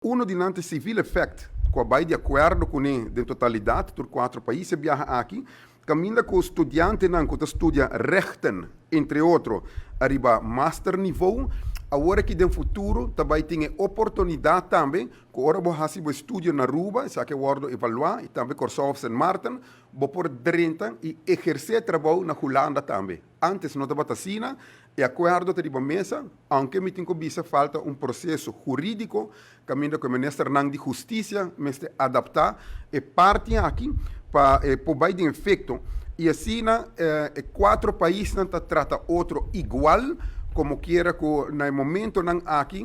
Uno di nan ta civil effect, cu a bay di acuerdo cune den totalidad, tur cuatro pais e biaha aki, caminda cu studiantenan cu ta studia rechten, entre otro, ariba master niveau, awor aki den futuro ta bay tin e oportunidad tambe cu ora bo haci bo estudio na Aruba, esaki a wordo evalua, y tambe Corsou of Sint Maarten, bo por drenta y eherce trabou na Hulanda tambe. Antes no tabata asina. E akuerdo ta riba mesa, aunke mi tin ku bisa falta un proseso hurídiko kaminda ku e ministernan di hustisia mester adaptá e parti aki pa e por bai den efekto i asina e kuatro paisnan ta trata otro igual komo kiera ku na e momentonan aki.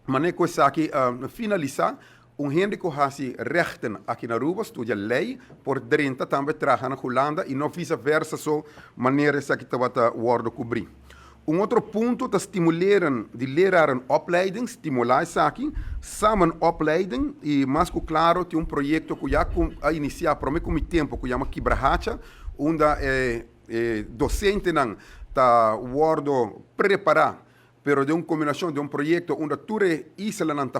Manera ku esaki finalisá, un hende ku hasi rechten aki na Aruba, studia lei, por drenta tambe traha na Hulanda i no visa versa so manera esaki tabata wòrdu kubrí. Un otro punto ta stimuleren di lerarenopleiding, stimulá esaki, samen opleiding, i mas ku klaro tin un proyekto ku ya a inisiá promé ku mi tempu ku yama Kibrahacha, unda e dosentenan ta wòrdu prepará. Pero den un kombinashon den un proyekto unda tur e islanan ta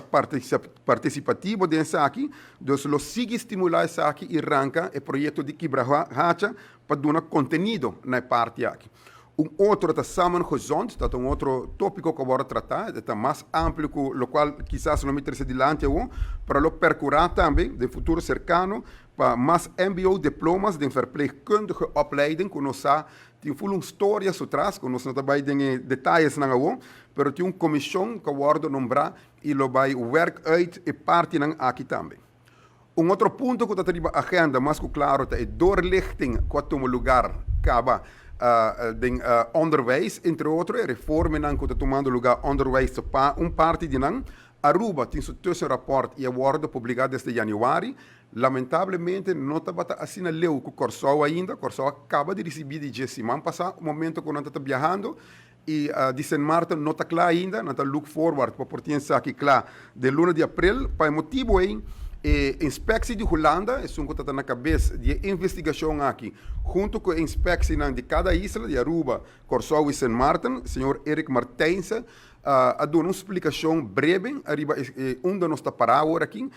partisipativo den esaki, dus lo sigui stimulá esaki i ranka e proyekto di Kibra Hacha pa duna kontenido na e parti aki. Un otro ta Samen Gezond, ta ta un otro tópiko ku a wòrdu tratá, e ta mas amplio ku lokual kisas lo mi trese dilanti awor, pero lo perkurá tambe den futuro serkano pa mas mbo diplomas den verpleegkundige opleiding ku nos sa. Tin ful un storia su tras ku nos no ta bai den e detayesnan awor, pero tin un komishon ku a wòrdu nombrá i lo bai wèrk uit e partinan aki tambe. Un otro punto ku ta ta riba agenda mas ku klaro ta e doorlichting ku a tuma lugar kaba den onderwijs, entre otro e reformenan ku ta tumando lugar onderwijs ta pa un parti di nan. Aruba tin su tussenrapport i a wòrdu publiká desde yanüari. Lamentablemente no tabata asina leu ku Kòrsou ainda. Kòrsou a kaba di risibí di dje siman pasá, un momento ku nan ta ta biahando i di Sint Maarten no ta kla ainda. Nan ta look forward pa por tin esaki kla den luna di aprel. Pa e motibu ei e inspeksie di Hulanda, esun ku ta ta na kabes di e investigashon aki, huntu ku e inspeksienan di kada isla, di Aruba, Kòrsou i Sint Maarten, señor Eric Martijnse, a duna un splikashon breve ariba e unda nos ta pará awor aki.